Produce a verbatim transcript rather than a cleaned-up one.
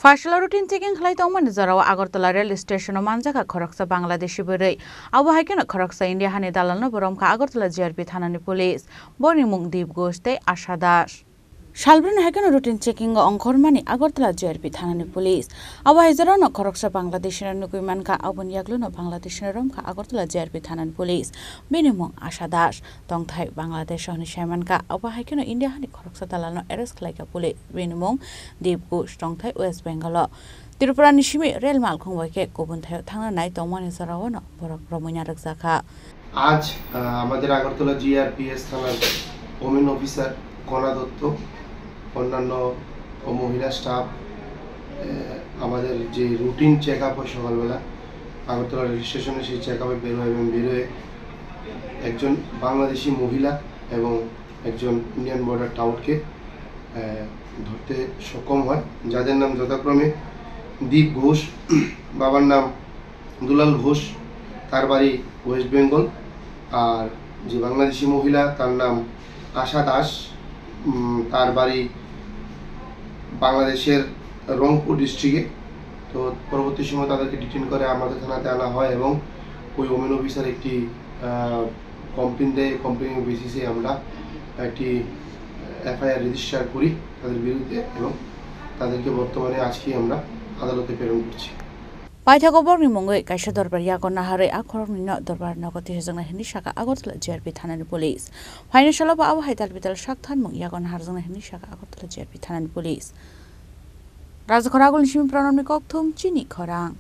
Paisala routine checking khlai tongmani jorao Agartala rail station-o manjakha khoroksa Bangladeshi bwrwi. Abo hai kheno khoroksa India hani dalalno bo romkha Agartala G R P thanani police. Boni mung Deep Ghosh tei Asha Das. Salbrwino hai kheno routine checking-o ongkhormani Agartala G R P thanani police. Abo hai jorano khoroksa Bangladeshino nugwi mankha, aboni yaglwno Bangladeshino romkha Agartala G R P thanani police. Bini mung Asha Das. Tongthai Bangladesh hwnwi saimankha, abo hai kheno India hani khoroksa dalalno arrest khlaikha police. Bini mung Deep Ghosh, tongthai West Bengal-o. Tripura ni simi rail malkhung bai khe kubun thaio thangna nai tongmani jorao no borok romwi narwkjakha. আজ আহ, আমাদের আগরতলা জিআরপিএস থানার women officer কণা দত্ত, অন্যান্য মহিলা স্টাফ, আহ, আমাদের যে routine check up হয় সকালবেলা আগরতলা রেল স্টেশনে, সেই চেক আপে বেরোয় এবং বেরোয় একজন বাংলাদেশি মহিলা এবং একজন ইন্ডিয়ান বর্ডার টাউটকে আহ, ধরতে সক্ষম হয়, যাদের নাম যথাক্রমে দীপ ঘোষ, বাবার নাম দুলাল ঘোষ, তার বাড়ি ওয়েস্ট বেঙ্গল। আর যে বাংলাদেশি মহিলা, তার নাম আশা দাস, উম, তার বাড়ি বাংলাদেশের রংপুর ডিস্ট্রিক্টে। তো পরবর্তী সময় তাদেরকে ডিটেইন করে আমাদের থানাতে আনা হয় এবং ওই ওমেন অফিসার একটি কমপ্লেন দেয়। কমপ্লেনের বেসিসে আমরা একটি এফআইআর রেজিস্টার করি তাদের বিরুদ্ধে এবং তাদেরকে বর্তমানে আজকেই আমরা আদালতে প্রেরণ করছি। Paithakgo borokni mungwi kaisa dorbar yago naharwi a khoroknwino dorbar nogo tisajaknai hwnwi sakha Agartala G R P thanani police. Phainai salo bo abo hai dalbital sak thanmung yago naharjaknai hwnwi sakha Agartala G R P thanani police. Rajakhor Agulni simi Pranamni kokthum chini khorang.